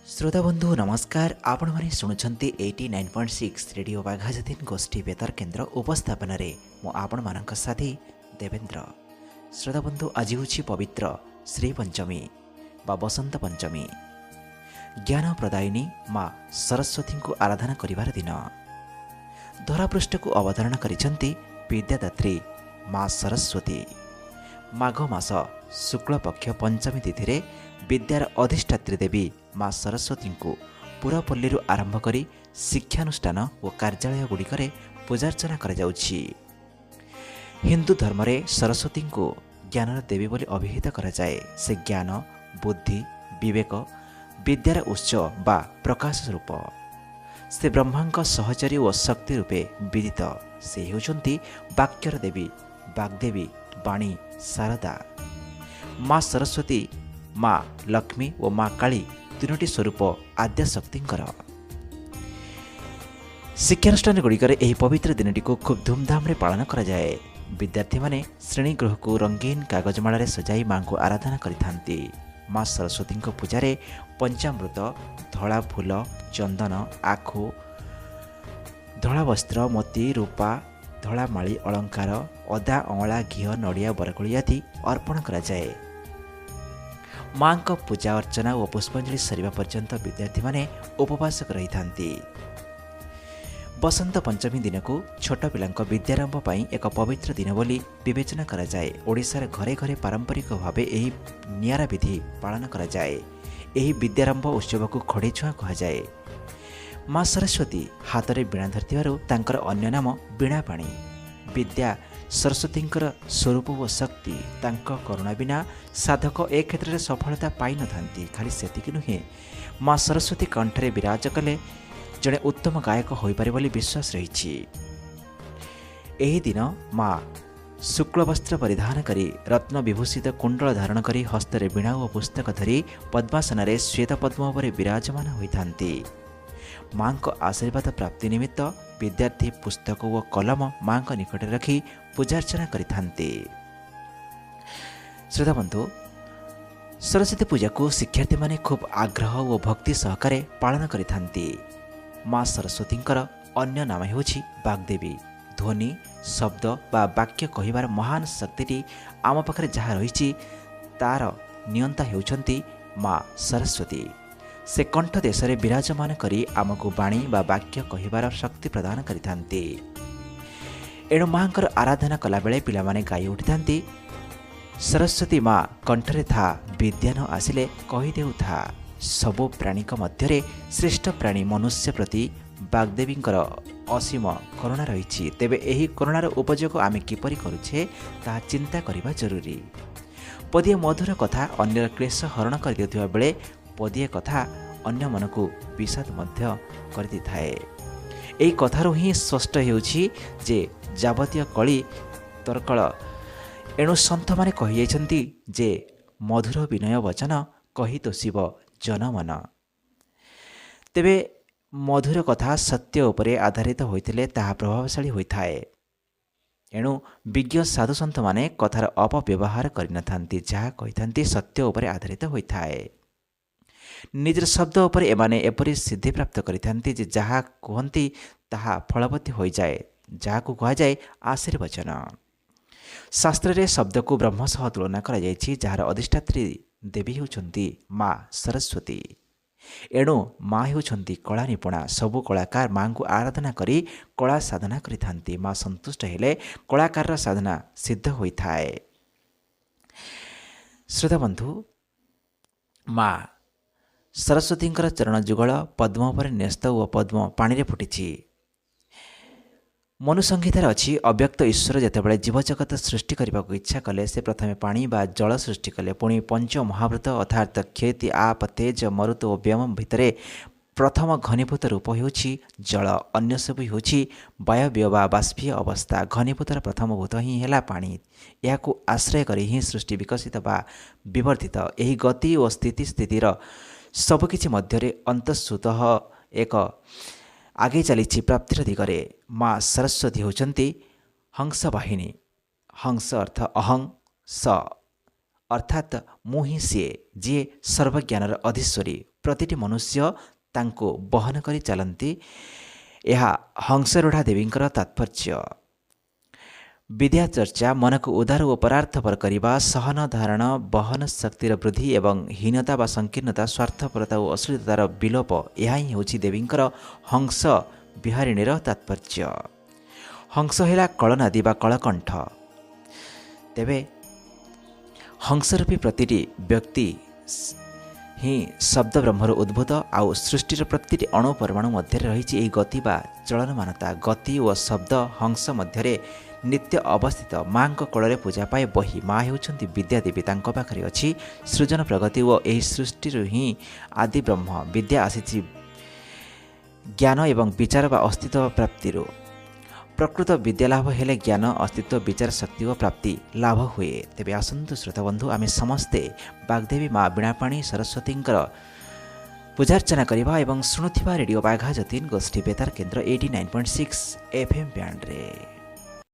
ଶ୍ରୋତାବନ୍ଧୁ ନମସ୍କାର। ଆପଣମାନେ ଶୁଣୁଛନ୍ତି 89.6 ରେଡ଼ିଓ ବାଘାଯତୀନ ଗୋଷ୍ଠୀ ବେତାର କେନ୍ଦ୍ର ଉପସ୍ଥାପନାରେ ମୁଁ ଆପଣମାନଙ୍କ ସାଥୀ ଦେବେନ୍ଦ୍ର। ଶ୍ରୋତାବନ୍ଧୁ, ଆଜି ହେଉଛି ପବିତ୍ର ଶ୍ରୀ ପଞ୍ଚମୀ ବା ବସନ୍ତ ପଞ୍ଚମୀ, ଜ୍ଞାନ ପ୍ରଦାୟିନୀ ମା ସରସ୍ୱତୀଙ୍କୁ ଆରାଧନା କରିବାର ଦିନ। ଧରାପୃଷ୍ଠକୁ ଅବତରଣ କରିଛନ୍ତି ବିଦ୍ୟାଦାତ୍ରୀ ମା ସରସ୍ୱତୀ। ମାଘ ମାସ ଶୁକ୍ଳପକ୍ଷ ପଞ୍ଚମୀ ତିଥିରେ ବିଦ୍ୟାର ଅଧିଷ୍ଠାତ୍ରୀ ଦେବୀ ମା ସରସ୍ୱତୀଙ୍କୁ ପୁରପଲ୍ଲୀରୁ ଆରମ୍ଭ କରି ଶିକ୍ଷାନୁଷ୍ଠାନ ଓ କାର୍ଯ୍ୟାଳୟଗୁଡ଼ିକରେ ପୂଜାର୍ଚ୍ଚନା କରାଯାଉଛି। ହିନ୍ଦୁ ଧର୍ମରେ ସରସ୍ୱତୀଙ୍କୁ ଜ୍ଞାନର ଦେବୀ ବୋଲି ଅଭିହିତ କରାଯାଏ। ସେ ଜ୍ଞାନ, ବୁଦ୍ଧି, ବିବେକ, ବିଦ୍ୟାର ଉତ୍ସ ବା ପ୍ରକାଶ ରୂପ। ସେ ବ୍ରହ୍ମାଙ୍କ ସହଚରୀ ଓ ଶକ୍ତି ରୂପେ ବିଦିତ। ସେ ହେଉଛନ୍ତି ବାକ୍ୟର ଦେବୀ, ବାଗ୍ଦେବୀ, ବାଣୀ, ଶାରଦା। ମା ସରସ୍ୱତୀ, ମା ଲକ୍ଷ୍ମୀ ଓ ମା କାଳୀ ତିନୋଟି ସ୍ୱରୂପ ଆଦ୍ୟାଶକ୍ତିଙ୍କର। ଶିକ୍ଷାନୁଷ୍ଠାନଗୁଡ଼ିକରେ ଏହି ପବିତ୍ର ଦିନଟିକୁ ଖୁବ୍ ଧୁମ୍ଧାମ୍ରେ ପାଳନ କରାଯାଏ। ବିଦ୍ୟାର୍ଥୀମାନେ ଶ୍ରେଣୀଗୃହକୁ ରଙ୍ଗୀନ କାଗଜମାଳାରେ ସଜାଇ ମାଙ୍କୁ ଆରାଧନା କରିଥାନ୍ତି। ମା ସରସ୍ୱତୀଙ୍କ ପୂଜାରେ ପଞ୍ଚାମୃତ, ଧଳା ଫୁଲ, ଚନ୍ଦନ, ଆଖୁ, ଧଳା ବସ୍ତ୍ର, ମୋତି, ରୂପା, ଧଳା ମାଳି, ଅଳଙ୍କାର, ଅଦା, ଅଁଳା, ଘିଅ, ନଡ଼ିଆ, ବରକୋଳି ଆଦି ଅର୍ପଣ କରାଯାଏ। ମାଙ୍କ ପୂଜା ଅର୍ଚ୍ଚନା ଓ ପୁଷ୍ପାଞ୍ଜଳି ସରିବା ପର୍ଯ୍ୟନ୍ତ ବିଦ୍ୟାର୍ଥୀମାନେ ଉପବାସ ରହିଥାନ୍ତି। ବସନ୍ତ ପଞ୍ଚମୀ ଦିନକୁ ଛୋଟ ପିଲାଙ୍କ ବିଦ୍ୟାରମ୍ଭ ପାଇଁ ଏକ ପବିତ୍ର ଦିନ ବୋଲି ବିବେଚନା କରାଯାଏ। ଓଡ଼ିଶାର ଘରେ ଘରେ ପାରମ୍ପରିକ ଭାବେ ଏହି ନିଆରା ବିଧି ପାଳନ କରାଯାଏ। ଏହି ବିଦ୍ୟାରମ୍ଭ ଉତ୍ସବକୁ ଖଡ଼ିଛୁଆଁ କୁହାଯାଏ। ମା ସରସ୍ୱତୀ ହାତରେ ବୀଣା ଧରିଥିବାରୁ ତାଙ୍କର ଅନ୍ୟ ନାମ ବୀଣାପାଣି। ବିଦ୍ୟା ସରସ୍ୱତୀଙ୍କର ସ୍ୱରୂପ ଓ ଶକ୍ତି। ତାଙ୍କ କରୁଣା ବିନା ସାଧକ ଏ କ୍ଷେତ୍ରରେ ସଫଳତା ପାଇନଥାନ୍ତି। ଖାଲି ସେତିକି ନୁହେଁ, ମା ସରସ୍ୱତୀ କଣ୍ଠରେ ବିରାଜ କଲେ ଜଣେ ଉତ୍ତମ ଗାୟକ ହୋଇପାରେ ବୋଲି ବିଶ୍ୱାସ ରହିଛି। ଏହି ଦିନ ମା ଶୁକ୍ଳ ବସ୍ତ୍ର ପରିଧାନ କରି, ରତ୍ନ ବିଭୂଷିତ କୁଣ୍ଡଳ ଧାରଣ କରି, ହସ୍ତରେ ବୀଣା ଓ ପୁସ୍ତକ ଧରି ପଦ୍ମାସନରେ ଶ୍ୱେତ ପଦ୍ମ ଉପରେ ବିରାଜମାନ ହୋଇଥାନ୍ତି। ମାଙ୍କ ଆଶୀର୍ବାଦ ପ୍ରାପ୍ତି ନିମିତ୍ତ ବିଦ୍ୟାର୍ଥୀ ପୁସ୍ତକ ଓ କଲମ ମାଙ୍କ ନିକଟରେ ରଖି ପୂଜାର୍ଚ୍ଚନା କରିଥାନ୍ତି। ଶ୍ରୋତାବନ୍ଧୁ, ସରସ୍ୱତୀ ପୂଜାକୁ ଶିକ୍ଷାର୍ଥୀମାନେ ଖୁବ୍ ଆଗ୍ରହ ଓ ଭକ୍ତି ସହକାରେ ପାଳନ କରିଥାନ୍ତି। ମା ସରସ୍ୱତୀଙ୍କର ଅନ୍ୟ ନାମ ହେଉଛି ବାଗ୍ଦେବୀ। ଧ୍ୱନି, ଶବ୍ଦ ବା ବାକ୍ୟ କହିବାର ମହାନ ଶକ୍ତିଟି ଆମ ପାଖରେ ଯାହା ରହିଛି, ତାର ନିୟନ୍ତା ହେଉଛନ୍ତି ମା ସରସ୍ୱତୀ। ସେ କଣ୍ଠ ଦେଶରେ ବିରାଜମାନ କରି ଆମକୁ ବାଣୀ ବା ବାକ୍ୟ କହିବାର ଶକ୍ତି ପ୍ରଦାନ କରିଥାନ୍ତି। ଏଣୁ ମାଙ୍କର ଆରାଧନା କଲାବେଳେ ପିଲାମାନେ ଗାଇ ଉଠିଥାନ୍ତି, ସରସ୍ୱତୀ ମା କଣ୍ଠରେ ଥା, ବିଦ୍ୟା ନ ଆସିଲେ କହିଦେଉଥା। ସବୁ ପ୍ରାଣୀଙ୍କ ମଧ୍ୟରେ ଶ୍ରେଷ୍ଠ ପ୍ରାଣୀ ମନୁଷ୍ୟ ପ୍ରତି ବାଗ୍ଦେବୀଙ୍କର ଅସୀମ କରୁଣା ରହିଛି। ତେବେ ଏହି କରୁଣାର ଉପଯୋଗ ଆମେ କିପରି କରୁଛେ, ତାହା ଚିନ୍ତା କରିବା ଜରୁରୀ। ପଦିଏ ମଧୁର କଥା ଅନ୍ୟର କ୍ଲେଶ ହରଣ କରିଦେଉଥିବା ବେଳେ ପଦିଏ କଥା ଅନ୍ୟ ମନକୁ ବିଷାଦ ମଧ୍ୟ କରିଦେଇଥାଏ। ଏହି କଥାରୁ ହିଁ ସ୍ପଷ୍ଟ ହେଉଛି ଯେ ଯାବତୀୟ କଳି ତର୍କଳ। ଏଣୁ ସନ୍ଥମାନେ କହିଯାଇଛନ୍ତି ଯେ ମଧୁର ବିନୟ ବଚନ କହି ତୋଷିବ ଜନମନ। ତେବେ ମଧୁର କଥା ସତ୍ୟ ଉପରେ ଆଧାରିତ ହୋଇଥିଲେ ତାହା ପ୍ରଭାବଶାଳୀ ହୋଇଥାଏ। ଏଣୁ ବିଜ୍ଞ ସାଧୁସନ୍ଥମାନେ କଥାର ଅପବ୍ୟବହାର କରିନଥାନ୍ତି। ଯାହା କହିଥାନ୍ତି, ସତ୍ୟ ଉପରେ ଆଧାରିତ ହୋଇଥାଏ। ନିଜର ଶବ୍ଦ ଉପରେ ଏମାନେ ଏପରି ସିଦ୍ଧି ପ୍ରାପ୍ତ କରିଥାନ୍ତି ଯେ ଯାହା କୁହନ୍ତି ତାହା ଫଳବତୀ ହୋଇଯାଏ, ଯାହାକୁ କୁହାଯାଏ ଆଶୀର୍ବଚନ। ଶାସ୍ତ୍ରରେ ଶବ୍ଦକୁ ବ୍ରହ୍ମ ସହ ତୁଳନା କରାଯାଇଛି, ଯାହାର ଅଧିଷ୍ଠାତ୍ରୀ ଦେବୀ ହେଉଛନ୍ତି ମା ସରସ୍ୱତୀ। ଏଣୁ ମା ହେଉଛନ୍ତି କଳା ନିପୁଣା। ସବୁ କଳାକାର ମାଙ୍କୁ ଆରାଧନା କରି କଳା ସାଧନା କରିଥାନ୍ତି। ମା ସନ୍ତୁଷ୍ଟ ହେଲେ କଳାକାରର ସାଧନା ସିଦ୍ଧ ହୋଇଥାଏ। ଶ୍ରୋତାବନ୍ଧୁ, ମା ସରସ୍ୱତୀଙ୍କର ଚରଣ ଯୁଗଳ ପଦ୍ମ ଉପରେ ନ୍ୟସ୍ତ ଓ ପଦ୍ମ ପାଣିରେ ଫୁଟିଛି। ମନୁସଂହିତାରେ ଅଛି, ଅବ୍ୟକ୍ତ ଈଶ୍ୱର ଯେତେବେଳେ ଜୀବଜଗତ ସୃଷ୍ଟି କରିବାକୁ ଇଚ୍ଛା କଲେ, ସେ ପ୍ରଥମେ ପାଣି ବା ଜଳ ସୃଷ୍ଟି କଲେ। ପୁଣି ପଞ୍ଚ ମହାଭୂତ ଅର୍ଥାତ୍ କ୍ଷେତି, ଆପ, ତେଜ, ମରୁତ ଓ ବ୍ୟମ ଭିତରେ ପ୍ରଥମ ଘନୀଭୂତ ରୂପ ହେଉଛି ଜଳ, ଅନ୍ୟ ସବୁ ହେଉଛି ବାୟବୀୟ ବା ବାଷ୍ପୀୟ ଅବସ୍ଥା। ଘନୀଭୂତର ପ୍ରଥମ ଭୂତ ହିଁ ହେଲା ପାଣି। ଏହାକୁ ଆଶ୍ରୟ କରି ହିଁ ସୃଷ୍ଟି ବିକଶିତ ବା ବିବର୍ଦ୍ଧିତ। ଏହି ଗତି ଓ ସ୍ଥିତି ସ୍ଥିତିର ସବୁକିଛି ମଧ୍ୟରେ ଅନ୍ତଃସୁତଃ ଏକ ଆଗେଇ ଚାଲିଛି ପ୍ରାପ୍ତିର ଦିଗରେ। ମା ସରସ୍ୱତୀ ହେଉଛନ୍ତି ହଂସ ବାହିନୀ। ହଂସ ଅର୍ଥ ଅହଂ ସ, ଅର୍ଥାତ୍ ମୁଁ ହିଁ ସିଏ ଯିଏ ସର୍ବଜ୍ଞାନର ଅଧୀଶ୍ୱରୀ। ପ୍ରତିଟି ମନୁଷ୍ୟ ତାଙ୍କୁ ବହନ କରି ଚାଲନ୍ତି। ଏହା ହଂସରୂଢ଼ା ଦେବୀଙ୍କର ତାତ୍ପର୍ଯ୍ୟ। ବିଦ୍ୟା ଚର୍ଚ୍ଚା, ମନକୁ ଉଦାର ଓ ପରାର୍ଥପର କରିବା, ସହନ, ଧାରଣ, ବହନ ଶକ୍ତିର ବୃଦ୍ଧି ଏବଂ ହୀନତା ବା ସଂକୀର୍ଣ୍ଣତା, ସ୍ୱାର୍ଥପରତା ଓ ଅଶ୍ଳୀଳତାର ବିଲୋପ, ଏହା ହିଁ ହେଉଛି ଦେବୀଙ୍କର ହଂସ ବିହାରିଣୀର ତାତ୍ପର୍ଯ୍ୟ। ହଂସ ହେଲା କଳନାଦି ବା କଳକଣ୍ଠ। ତେବେ ହଂସରୂପୀ ପ୍ରତିଟି ବ୍ୟକ୍ତି ହିଁ ଶବ୍ଦ ବ୍ରହ୍ମରୁ ଉଦ୍ଭୂତ, ଆଉ ସୃଷ୍ଟିର ପ୍ରତିଟି ଅଣୁ ପରମାଣୁ ମଧ୍ୟରେ ରହିଛି ଏହି ଗତି ବା ଚଳନମାନତା। ଗତି ଓ ଶବ୍ଦ ହଂସ ମଧ୍ୟରେ ନିତ୍ୟ ଅବସ୍ଥିତ। ମାଙ୍କ କୋଳରେ ପୂଜା ପାଏ ବହି। ମା ହେଉଛନ୍ତି ବିଦ୍ୟାଦେବୀ। ତାଙ୍କ ପାଖରେ ଅଛି ସୃଜନ, ପ୍ରଗତି ଓ ଏହି ସୃଷ୍ଟିରୁ ହିଁ ଆଦି ବ୍ରହ୍ମ ବିଦ୍ୟା ଆସିଛି ଜ୍ଞାନ ଏବଂ ବିଚାର ବା ଅସ୍ତିତ୍ୱ ପ୍ରାପ୍ତିରୁ। ପ୍ରକୃତ ବିଦ୍ୟା ଲାଭ ହେଲେ ଜ୍ଞାନ, ଅସ୍ତିତ୍ୱ, ବିଚାର ଶକ୍ତି ଓ ପ୍ରାପ୍ତି ଲାଭ ହୁଏ। ତେବେ ଆସନ୍ତୁ ଶ୍ରୋତାବନ୍ଧୁ, ଆମେ ସମସ୍ତେ ବାଗ୍ଦେବୀ ମା ବୀଣାପାଣି ସରସ୍ୱତୀଙ୍କର ପୂଜାର୍ଚ୍ଚନା କରିବା ଏବଂ ଶୁଣୁଥିବା ରେଡ଼ିଓ ବାଘା ଯତୀନ ଗୋଷ୍ଠୀ ବେତାର କେନ୍ଦ୍ର 89.6 ଏଫ୍ ଏମ୍ ବ୍ୟାଣ୍ଡରେ।